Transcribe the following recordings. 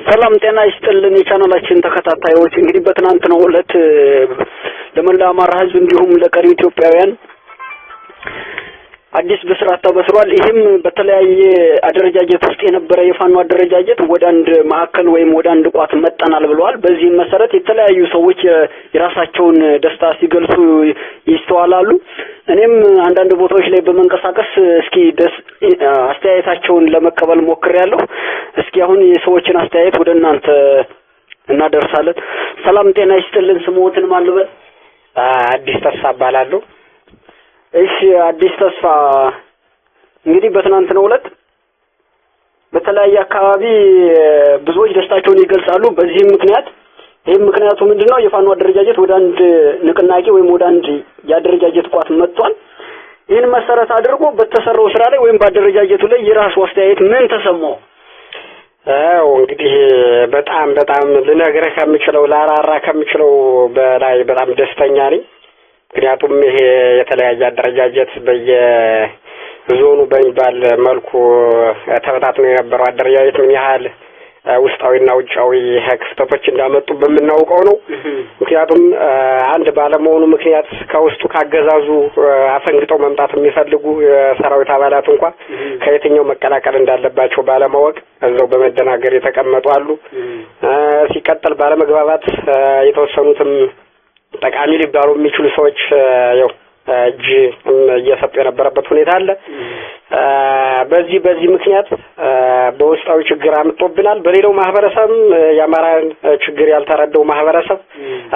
ሰላም ጤና ይስጥልን የቻናላችን ተከታታዮች፣ እንግዲህ በትናንትናው ዕለት ለመላ አማራ ሕዝብ እንዲሁም ለቀሪ ኢትዮጵያውያን አዲስ ብስራት ተበስሯል። ይህም በተለያየ አደረጃጀት ውስጥ የነበረ የፋኖ አደረጃጀት ወደ አንድ ማዕከል ወይም ወደ አንድ ቋት መጠናል ብለዋል። በዚህም መሰረት የተለያዩ ሰዎች የራሳቸውን ደስታ ሲገልጹ ይስተዋላሉ። እኔም አንዳንድ ቦታዎች ላይ በመንቀሳቀስ እስኪ ደስ አስተያየታቸውን ለመቀበል ሞክሬያለሁ። እስኪ አሁን የሰዎችን አስተያየት ወደ እናንተ እናደርሳለን። ሰላም ጤና ይስጥልን። ስምዎትን ማን ልበል? አዲስ ተስፋ እባላለሁ። እሺ አዲስ ተስፋ፣ እንግዲህ በትናንትናው ዕለት በተለያየ አካባቢ ብዙዎች ደስታቸውን ይገልጻሉ። በዚህም ምክንያት ይህም ምክንያቱ ምንድነው? የፋኖ አደረጃጀት ወደ አንድ ንቅናቄ ወይም ወደ አንድ የአደረጃጀት ቋት መጥቷል። ይህን መሰረት አድርጎ በተሰራው ስራ ላይ ወይም በአደረጃጀቱ ላይ የራሱ አስተያየት ምን ተሰማው? አዎ እንግዲህ በጣም በጣም ልነግርህ ከምችለው ላራራ ከምችለው በላይ በጣም ደስተኛ ነኝ። ምክንያቱም ይሄ የተለያየ አደረጃጀት በየዞኑ በሚባል መልኩ ተበታትኖ የነበረው አደረጃጀት ምን ያህል ውስጣዊና ውጫዊ ክፍተቶች እንዳመጡ በምናውቀው ነው። ምክንያቱም አንድ ባለመሆኑ ምክንያት ከውስጡ ካገዛዙ አፈንግጠው መምጣት የሚፈልጉ የሰራዊት አባላት እንኳ ከየትኛው መቀላቀል እንዳለባቸው ባለማወቅ እዛው በመደናገር የተቀመጡ አሉ። ሲቀጥል ባለመግባባት የተወሰኑትም ጠቃሚ ሊባሉ የሚችሉ ሰዎች ያው እጅ እየሰጡ የነበረበት ሁኔታ አለ። በዚህ ምክንያት በውስጣዊ ችግር አምጦብናል። በሌላው ማህበረሰብም የአማራን ችግር ያልተረዳው ማህበረሰብ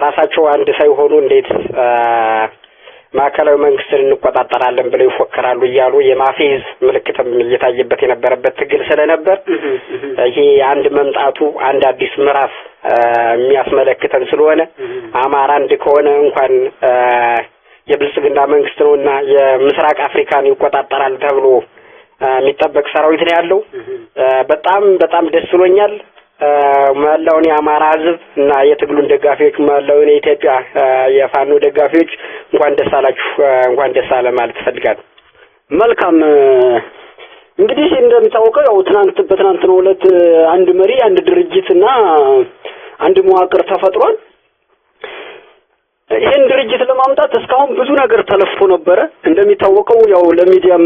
ራሳቸው አንድ ሳይሆኑ እንዴት ማዕከላዊ መንግስትን እንቆጣጠራለን ብለው ይፎከራሉ እያሉ የማፌዝ ምልክትም እየታየበት የነበረበት ትግል ስለነበር ይሄ አንድ መምጣቱ አንድ አዲስ ምዕራፍ የሚያስመለክተን ስለሆነ አማራ አንድ ከሆነ እንኳን የብልጽግና መንግስት ነውና የምስራቅ አፍሪካን ይቆጣጠራል ተብሎ የሚጠበቅ ሰራዊት ነው ያለው። በጣም በጣም ደስ ብሎኛል። መላውን የአማራ ሕዝብ እና የትግሉን ደጋፊዎች፣ መላውን የኢትዮጵያ የፋኖ ደጋፊዎች እንኳን ደስ አላችሁ፣ እንኳን ደስ አለ ማለት እፈልጋለሁ። መልካም። እንግዲህ እንደሚታወቀው ያው በትናንትናው ዕለት አንድ መሪ፣ አንድ ድርጅት እና አንድ መዋቅር ተፈጥሯል። ይህን ድርጅት ለማምጣት እስካሁን ብዙ ነገር ተለፍቶ ነበረ። እንደሚታወቀው ያው ለሚዲያም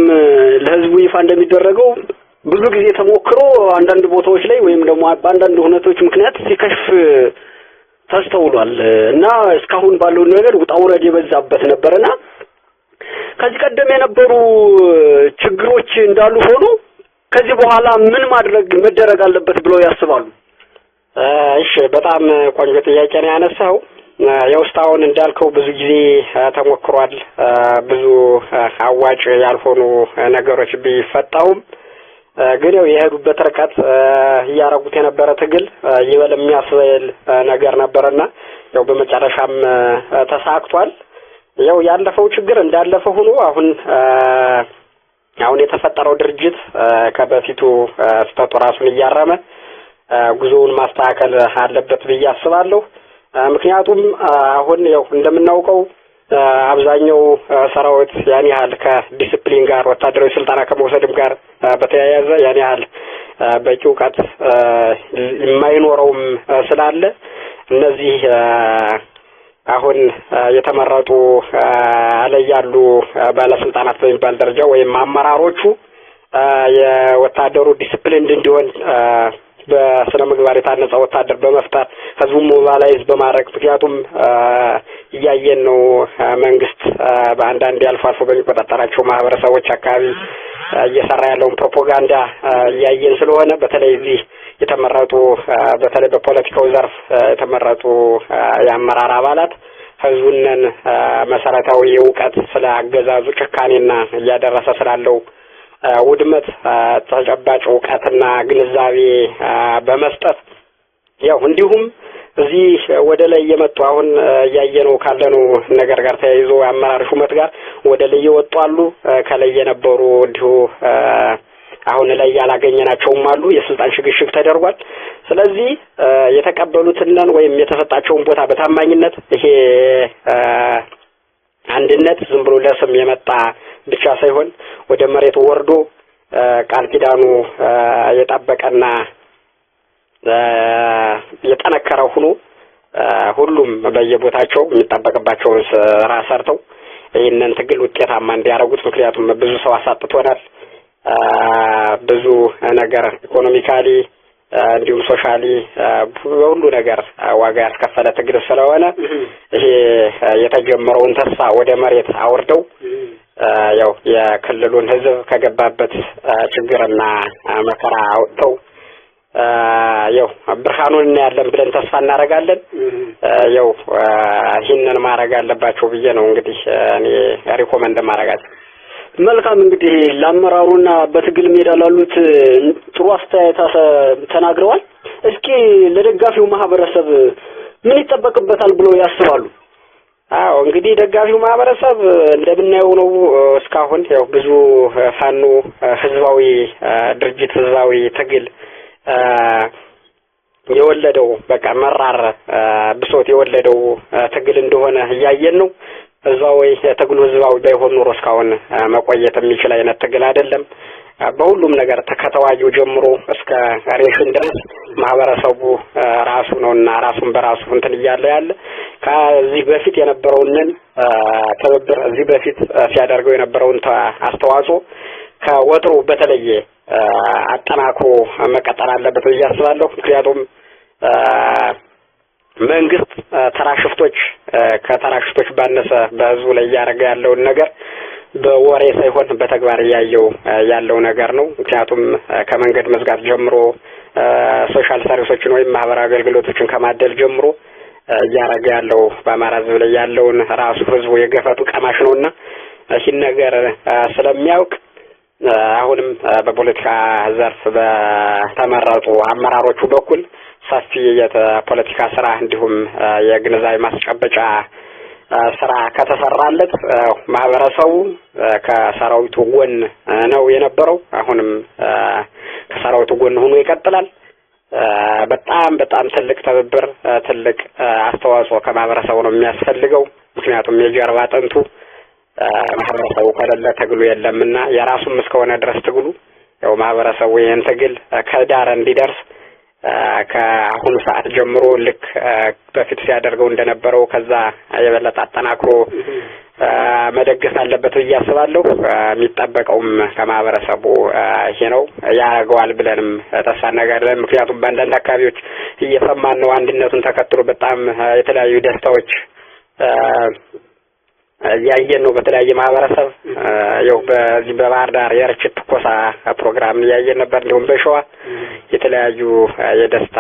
ለህዝቡ ይፋ እንደሚደረገው ብዙ ጊዜ ተሞክሮ አንዳንድ ቦታዎች ላይ ወይም ደግሞ በአንዳንድ ሁነቶች ምክንያት ሲከሽፍ ተስተውሏል እና እስካሁን ባለው ነገር ውጣ ውረድ የበዛበት ነበርና ከዚህ ቀደም የነበሩ ችግሮች እንዳሉ ሆኖ ከዚህ በኋላ ምን ማድረግ መደረግ አለበት ብለው ያስባሉ? እሺ በጣም ቆንጆ ጥያቄ ነው ያነሳው። ያው እስካሁን እንዳልከው ብዙ ጊዜ ተሞክሯል። ብዙ አዋጭ ያልሆኑ ነገሮች ቢፈጠሩም ግን ያው የሄዱበት ርቀት እያረጉት የነበረ ትግል ይበል የሚያስብል ነገር ነበርና ያው በመጨረሻም ተሳክቷል። ያው ያለፈው ችግር እንዳለፈ ሆኖ አሁን የተፈጠረው ድርጅት ከበፊቱ ስህተቱ ራሱን እያረመ ጉዞውን ማስተካከል አለበት ብዬ አስባለሁ። ምክንያቱም አሁን ያው እንደምናውቀው አብዛኛው ሰራዊት ያን ያህል ከዲሲፕሊን ጋር ወታደራዊ ስልጠና ከመውሰድም ጋር በተያያዘ ያን ያህል በቂ እውቀት የማይኖረውም ስላለ እነዚህ አሁን የተመረጡ ላይ ያሉ ባለስልጣናት በሚባል ደረጃ ወይም አመራሮቹ የወታደሩ ዲሲፕሊን እንዲሆን በስነ ምግባር የታነጸ ወታደር በመፍጠር ህዝቡን mobilize በማድረግ፣ ምክንያቱም እያየን ነው መንግስት በአንዳንድ አልፎ አልፎ በሚቆጣጠራቸው ማህበረሰቦች አካባቢ እየሰራ ያለውን ፕሮፓጋንዳ እያየን ስለሆነ በተለይ እዚህ የተመረጡ በተለይ በፖለቲካው ዘርፍ የተመረጡ የአመራር አባላት ህዝቡንን መሰረታዊ እውቀት ስለ አገዛዙ ጭካኔና እያደረሰ ስላለው ውድመት ተጨባጭ እውቀትና ግንዛቤ በመስጠት ያው እንዲሁም እዚህ ወደ ላይ የመጡ አሁን እያየነው ካለነው ነገር ጋር ተያይዞ አመራር ሹመት ጋር ወደ ላይ የወጡ አሉ። ከላይ የነበሩ እንዲሁ አሁን ላይ ያላገኘናቸውም አሉ። የስልጣን ሽግሽግ ተደርጓል። ስለዚህ የተቀበሉትን ወይም የተሰጣቸውን ቦታ በታማኝነት ይሄ አንድነት ዝም ብሎ ለስም የመጣ ብቻ ሳይሆን ወደ መሬት ወርዶ ቃል ኪዳኑ የጠበቀና የጠነከረ ሆኖ ሁሉም በየቦታቸው የሚጠበቅባቸውን ስራ ሰርተው ይህንን ትግል ውጤታማ እንዲያደርጉት። ምክንያቱም ብዙ ሰው አሳጥቶናል። ብዙ ነገር economically እንዲሁም socially በሁሉ ነገር ዋጋ ያስከፈለ ትግል ስለሆነ ይሄ የተጀመረውን ተስፋ ወደ መሬት አውርደው ያው የክልሉን ሕዝብ ከገባበት ችግርና መከራ አውጥተው ያው ብርሃኑን እናያለን ብለን ተስፋ እናደርጋለን። ያው ይህንን ማድረግ አለባቸው ብዬ ነው እንግዲህ እኔ recommend ማድረጋቸው። መልካም፣ እንግዲህ ለአመራሩና በትግል ሜዳ ላሉት ጥሩ አስተያየት ተናግረዋል። እስኪ ለደጋፊው ማህበረሰብ ምን ይጠበቅበታል ብለው ያስባሉ? አዎ፣ እንግዲህ ደጋፊው ማህበረሰብ እንደምናየው ነው። እስካሁን ያው ብዙ ፋኖ ህዝባዊ ድርጅት፣ ህዝባዊ ትግል የወለደው፣ በቃ መራር ብሶት የወለደው ትግል እንደሆነ እያየን ነው። ህዝባዊ ትግሉ ህዝባዊ ባይሆን ኖሮ እስካሁን መቆየት የሚችል አይነት ትግል አይደለም። በሁሉም ነገር ከተዋጊው ጀምሮ እስከ ሬሽን ድረስ ማህበረሰቡ ራሱ ነውና ራሱን በራሱ እንትን እያለ ያለ፣ ከዚህ በፊት የነበረውን ትብብር፣ እዚህ በፊት ሲያደርገው የነበረውን አስተዋጽኦ ከወትሮ በተለየ አጠናክሮ መቀጠል አለበት ብዬ አስባለሁ። ምክንያቱም መንግስት ተራ ሽፍቶች፣ ከተራ ሽፍቶች ባነሰ በህዝቡ ላይ እያደረገ ያለውን ነገር በወሬ ሳይሆን በተግባር እያየው ያለው ነገር ነው። ምክንያቱም ከመንገድ መዝጋት ጀምሮ፣ social service ኦችን ወይም ማህበራዊ አገልግሎቶችን ከማደል ጀምሮ እያደረገ ያለው በአማራ ህዝብ ላይ ያለውን ራሱ ህዝቡ የገፈቱ ቀማሽ ነውና ይህን ነገር ስለሚያውቅ አሁንም በፖለቲካ ዘርፍ በተመረጡ አመራሮቹ በኩል ሰፊ የፖለቲካ ስራ እንዲሁም የግንዛቤ ማስጨበጫ ስራ ከተሰራለት ማህበረሰቡ ከሰራዊቱ ጎን ነው የነበረው። አሁንም ከሰራዊቱ ጎን ሆኖ ይቀጥላል። በጣም በጣም ትልቅ ትብብር፣ ትልቅ አስተዋጽኦ ከማህበረሰቡ ነው የሚያስፈልገው። ምክንያቱም የጀርባ አጥንቱ ማህበረሰቡ ከሌለ ትግሉ የለምና፣ የራሱም እስከሆነ ድረስ ትግሉ ያው ማህበረሰቡ ይህን ትግል ከዳር እንዲደርስ ከአሁኑ ሰዓት ጀምሮ ልክ በፊት ሲያደርገው እንደነበረው ከዛ የበለጠ አጠናክሮ መደገፍ አለበት ብዬ አስባለሁ። የሚጠበቀውም ከማህበረሰቡ ይሄ ነው። ያደርገዋል ብለንም ተስፋ እናደርጋለን። ምክንያቱም በአንዳንድ አካባቢዎች እየሰማን ነው። አንድነቱን ተከትሎ በጣም የተለያዩ ደስታዎች እያየን ነው። በተለያየ ማህበረሰብ ያው በዚህ በባህር ዳር የርችት ትኮሳ ፕሮግራም እያየን ነበር። እንዲሁም በሸዋ የተለያዩ የደስታ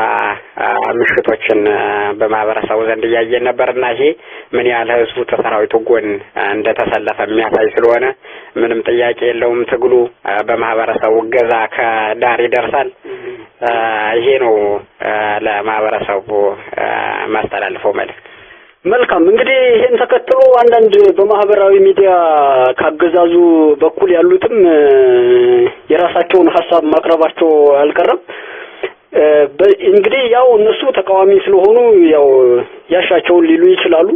ምሽቶችን በማህበረሰቡ ዘንድ እያየን ነበር እና ይሄ ምን ያህል ህዝቡ ከሰራዊቱ ጎን እንደተሰለፈ የሚያሳይ ስለሆነ ምንም ጥያቄ የለውም። ትግሉ በማህበረሰቡ እገዛ ከዳር ይደርሳል። ይሄ ነው ለማህበረሰቡ ማስተላልፈው መልእክት። መልካም፣ እንግዲህ ይሄን ተከትሎ አንዳንድ በማህበራዊ ሚዲያ ካገዛዙ በኩል ያሉትም የራሳቸውን ሀሳብ ማቅረባቸው አልቀረም። እንግዲህ ያው እነሱ ተቃዋሚ ስለሆኑ ያው ያሻቸውን ሊሉ ይችላሉ።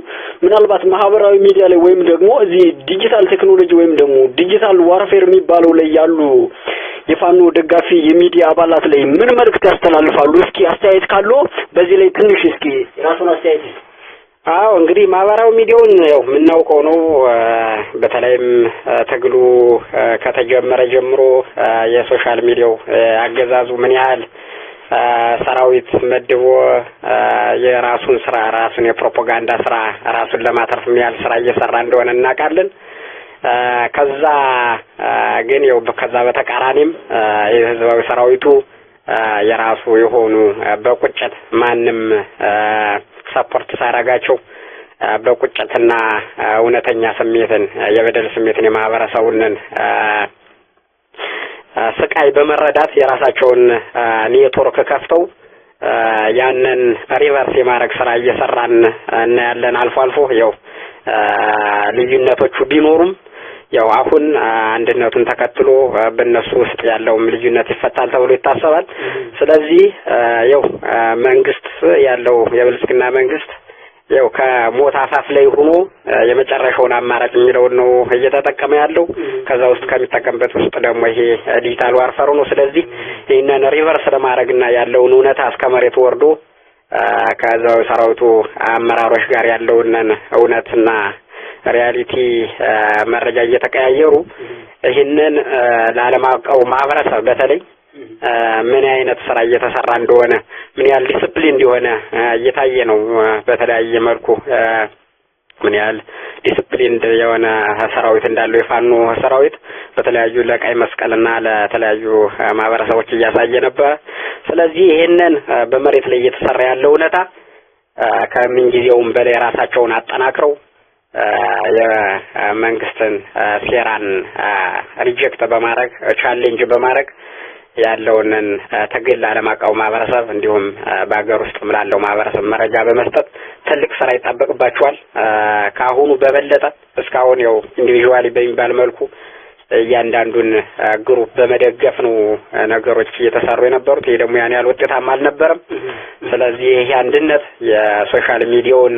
ምናልባት ማህበራዊ ሚዲያ ላይ ወይም ደግሞ እዚህ ዲጂታል ቴክኖሎጂ ወይም ደግሞ digital warfare የሚባለው ላይ ያሉ የፋኖ ደጋፊ የሚዲያ አባላት ላይ ምን መልእክት ያስተላልፋሉ? እስኪ አስተያየት ካለው በዚህ ላይ ትንሽ እስኪ ራሱን አስተያየት ይስጥ። አዎ፣ እንግዲህ ማህበራዊ ሚዲያውን ያው የምናውቀው ነው። በተለይም ትግሉ ከተጀመረ ጀምሮ የ social media ው አገዛዙ ምን ያህል ሰራዊት መድቦ የራሱን ስራ፣ ራሱን የፕሮፓጋንዳ ስራ፣ ራሱን ለማትረፍ ምን ያህል ስራ እየሰራ እንደሆነ እናውቃለን። ከዛ ግን ያው ከዛ በተቃራኒም የህዝባዊ ሰራዊቱ የራሱ የሆኑ በቁጭት፣ ማንም support ሳያረጋቸው በቁጭትና እውነተኛ ስሜትን፣ የበደል ስሜትን፣ የማህበረሰቡን ስቃይ በመረዳት የራሳቸውን ኔትወርክ ከፍተው ያንን reverse የማድረግ ስራ እየሰራን እናያለን። አልፎ አልፎ ያው ልዩነቶቹ ቢኖሩም ያው አሁን አንድነቱን ተከትሎ በእነሱ ውስጥ ያለውም ልዩነት ይፈታል ተብሎ ይታሰባል። ስለዚህ ያው መንግስት ያለው የብልጽግና መንግስት ያው ከሞት አፋፍ ላይ ሆኖ የመጨረሻውን አማራጭ የሚለውን ነው እየተጠቀመ ያለው። ከዛ ውስጥ ከሚጠቀምበት ውስጥ ደግሞ ይሄ digital warfare ነው። ስለዚህ ይህንን reverse ለማድረግና ያለውን እውነታ እስከ መሬት ወርዶ ከዛው ሰራዊቱ አመራሮች ጋር ያለውን እውነትና reality መረጃ እየተቀያየሩ ይህንን ለዓለም አቀፉ ማህበረሰብ በተለይ ምን አይነት ስራ እየተሰራ እንደሆነ፣ ምን ያህል ዲስፕሊን እንደሆነ እየታየ ነው። በተለያየ መልኩ ምን ያህል ዲስፕሊን የሆነ ሰራዊት እንዳለው የፋኖ ሰራዊት በተለያዩ ለቀይ መስቀልና ለተለያዩ ማህበረሰቦች እያሳየ ነበር። ስለዚህ ይሄንን በመሬት ላይ እየተሰራ ያለው እውነታ ከምን ጊዜውም በላይ ራሳቸውን አጠናክረው የመንግስትን ሴራን reject በማድረግ፣ challenge በማድረግ ያለውን ትግል ለዓለም አቀፉ ማህበረሰብ እንዲሁም በሀገር ውስጥም ላለው ማህበረሰብ መረጃ በመስጠት ትልቅ ስራ ይጠበቅባቸዋል። ከአሁኑ በበለጠ እስካሁን ያው individually በሚባል መልኩ እያንዳንዱን group በመደገፍ ነው ነገሮች እየተሰሩ የነበሩት። ይሄ ደግሞ ያን ያህል ውጤታማ አልነበረም። ስለዚህ ይሄ አንድነት የ social media ውን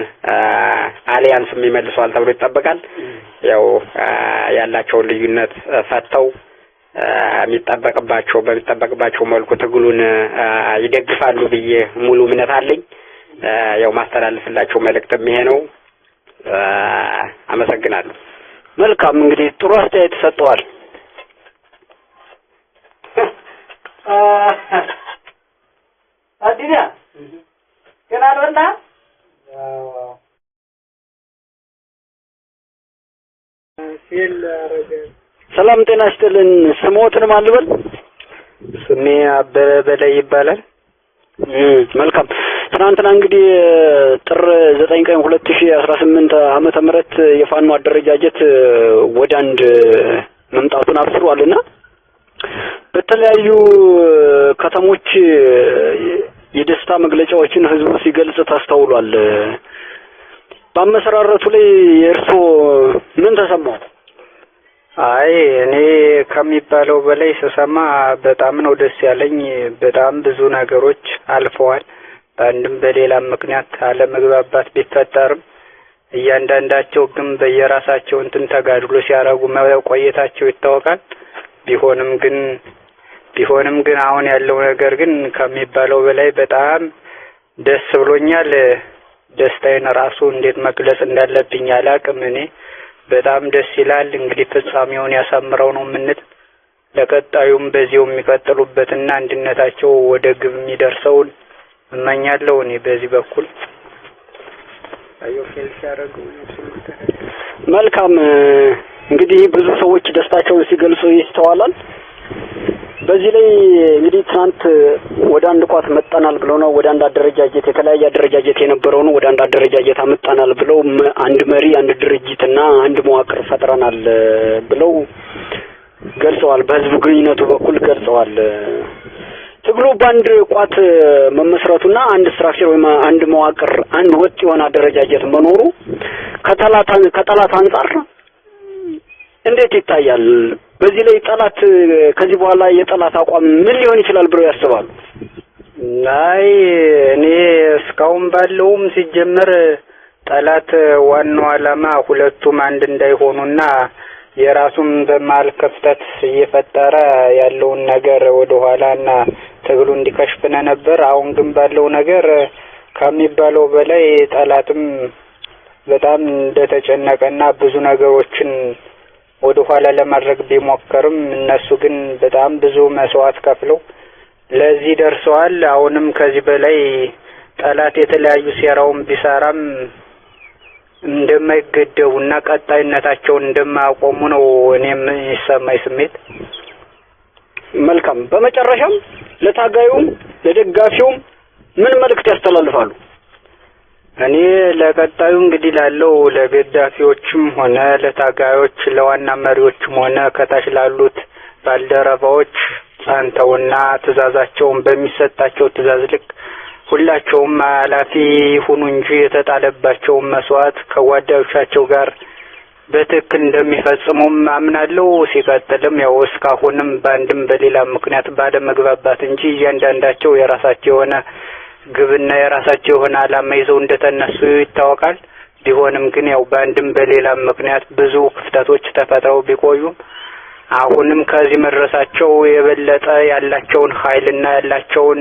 alliance ይመልሰዋል ተብሎ ይጠበቃል። ያው ያላቸውን ልዩነት ፈተው የሚጠበቅባቸው በሚጠበቅባቸው መልኩ ትግሉን ይደግፋሉ ብዬ ሙሉ እምነት አለኝ። ያው ማስተላልፍላቸው መልእክትም ይሄ ነው። አመሰግናለሁ። መልካም፣ እንግዲህ ጥሩ አስተያየት ሰጥተዋል። አዲና ገና አልበላህም? ሰላም ጤና ይስጥልን። ስሞትን ማን ልበል? ስሜ አበበ በላይ ይባላል። መልካም። ትናንትና እንግዲህ ጥር 9 ቀን 2018 ዓመተ ምህረት የፋኖ አደረጃጀት ወደ አንድ መምጣቱን አብስሯልና በተለያዩ ከተሞች የደስታ መግለጫዎችን ህዝቡ ሲገልጽ ታስተውሏል። በአመሰራረቱ ላይ እርሶ ምን ተሰማው? አይ እኔ ከሚባለው በላይ ስሰማ በጣም ነው ደስ ያለኝ። በጣም ብዙ ነገሮች አልፈዋል። በአንድም በሌላም ምክንያት አለመግባባት ቢፈጠርም እያንዳንዳቸው ግን በየራሳቸው እንትን ተጋድሎ ሲያደርጉ መቆየታቸው ይታወቃል። ቢሆንም ግን አሁን ያለው ነገር ግን ከሚባለው በላይ በጣም ደስ ብሎኛል። ደስታዬን ራሱ እንዴት መግለጽ እንዳለብኝ አላቅም። እኔ በጣም ደስ ይላል። እንግዲህ ፍጻሜውን ያሳምረው ነው የምንል። ለቀጣዩም በዚሁ የሚቀጥሉበትና አንድነታቸው ወደ ግብ የሚደርሰውን እመኛለሁ። እኔ በዚህ በኩል መልካም። እንግዲህ ብዙ ሰዎች ደስታቸውን ሲገልጹ ይስተዋላል። በዚህ ላይ እንግዲህ ትናንት ወደ አንድ ቋት መጣናል ብለው ነው፣ ወደ አንድ አደረጃጀት፣ የተለያየ አደረጃጀት የነበረው ነው ወደ አንድ አደረጃጀት አመጣናል ብለው፣ አንድ መሪ፣ አንድ ድርጅትና አንድ መዋቅር ፈጥረናል ብለው ገልጸዋል። በህዝብ ግንኙነቱ በኩል ገልጸዋል። ትግሉ በአንድ ቋት መመስረቱና አንድ structure ወይም አንድ መዋቅር፣ አንድ ወጥ የሆነ አደረጃጀት መኖሩ ከጠላት አንጻር እንዴት ይታያል? በዚህ ላይ ጠላት ከዚህ በኋላ የጠላት አቋም ምን ሊሆን ይችላል ብለው ያስባሉ? አይ እኔ እስካሁን ባለውም ሲጀመር ጠላት ዋናው ዓላማ ሁለቱም አንድ እንዳይሆኑና የራሱን በመሀል ክፍተት እየፈጠረ ያለውን ነገር ወደ ኋላና ትግሉ እንዲከሽፍነ ነበር። አሁን ግን ባለው ነገር ከሚባለው በላይ ጠላትም በጣም እንደተጨነቀና ብዙ ነገሮችን ወደ ኋላ ለማድረግ ቢሞከርም እነሱ ግን በጣም ብዙ መስዋዕት ከፍለው ለዚህ ደርሰዋል። አሁንም ከዚህ በላይ ጠላት የተለያዩ ሴራውን ቢሰራም እንደማይገደቡና ቀጣይነታቸውን እንደማያቆሙ ነው እኔም የሚሰማኝ ስሜት። መልካም። በመጨረሻም ለታጋዩም ለደጋፊውም ምን መልእክት ያስተላልፋሉ? እኔ ለቀጣዩ እንግዲህ ላለው ለገዳፊዎችም ሆነ ለታጋዮች፣ ለዋና መሪዎችም ሆነ ከታች ላሉት ባልደረባዎች ጸንተውና ትዕዛዛቸውን በሚሰጣቸው ትዕዛዝ ልክ ሁላቸውም ኃላፊ ይሁኑ እንጂ የተጣለባቸውን መስዋዕት ከጓዳዮቻቸው ጋር በትክክል እንደሚፈጽሙም አምናለሁ። ሲቀጥልም ያው እስካሁንም በአንድም በሌላ ምክንያት ባለመግባባት እንጂ እያንዳንዳቸው የራሳቸው የሆነ ግብና የራሳቸው የሆነ ዓላማ ይዘው እንደተነሱ ይታወቃል። ቢሆንም ግን ያው በአንድም በሌላም ምክንያት ብዙ ክፍተቶች ተፈጥረው ቢቆዩም አሁንም ከዚህ መድረሳቸው የበለጠ ያላቸውን ኃይልና ያላቸውን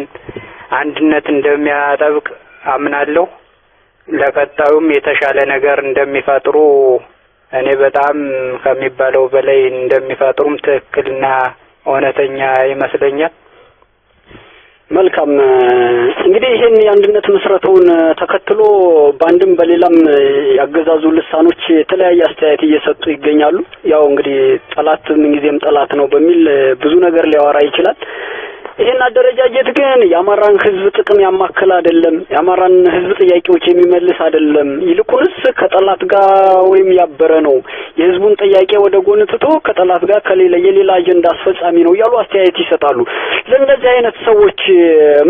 አንድነት እንደሚያጠብቅ አምናለሁ። ለቀጣዩም የተሻለ ነገር እንደሚፈጥሩ እኔ በጣም ከሚባለው በላይ እንደሚፈጥሩም ትክክልና እውነተኛ ይመስለኛል። መልካም፣ እንግዲህ ይሄን የአንድነት ምስረታውን ተከትሎ በአንድም በሌላም ያገዛዙ ልሳኖች የተለያየ አስተያየት እየሰጡ ይገኛሉ። ያው እንግዲህ ጠላት ምንጊዜም ጠላት ነው በሚል ብዙ ነገር ሊያወራ ይችላል። ይሄን አደረጃጀት ግን የአማራን ሕዝብ ጥቅም ያማከለ አይደለም፣ የአማራን ሕዝብ ጥያቄዎች የሚመልስ አይደለም። ይልቁንስ ከጠላት ጋር ወይም ያበረ ነው። የሕዝቡን ጥያቄ ወደ ጎን ትቶ ከጠላት ጋር ከሌላ የሌላ አጀንዳ አስፈጻሚ ነው እያሉ አስተያየት ይሰጣሉ። ለእነዚህ አይነት ሰዎች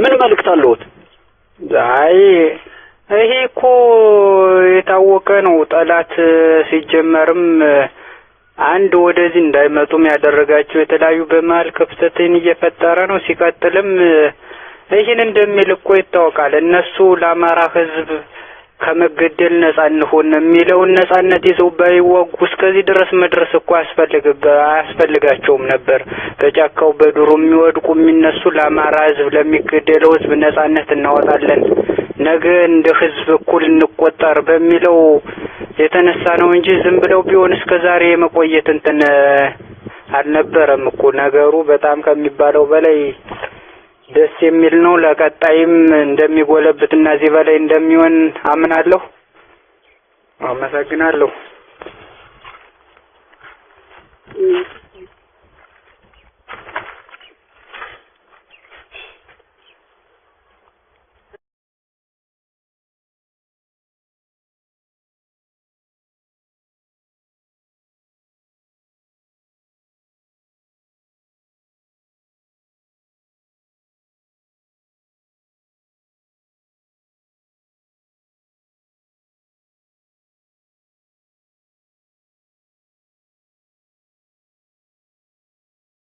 ምን መልእክት አለዎት? አይ ይሄ እኮ የታወቀ ነው። ጠላት ሲጀመርም አንድ ወደዚህ እንዳይመጡም ያደረጋቸው የተለያዩ በመሀል ክፍተትን እየፈጠረ ነው። ሲቀጥልም ይህን እንደሚል እኮ ይታወቃል። እነሱ ለአማራ ሕዝብ ከመገደል ነጻ እንሁን የሚለውን ነጻነት ይዘው ባይዋጉ እስከዚህ ድረስ መድረስ እኮ አያስፈልጋቸውም ነበር። በጫካው በዱሩ የሚወድቁ የሚነሱ ለአማራ ሕዝብ ለሚገደለው ሕዝብ ነጻነት እናወጣለን፣ ነገ እንደ ሕዝብ እኩል እንቆጠር በሚለው የተነሳ ነው እንጂ ዝም ብለው ቢሆን እስከ ዛሬ የመቆየት እንትን አልነበረም እኮ። ነገሩ በጣም ከሚባለው በላይ ደስ የሚል ነው። ለቀጣይም እንደሚጎለብትና እዚህ በላይ እንደሚሆን አምናለሁ። አመሰግናለሁ።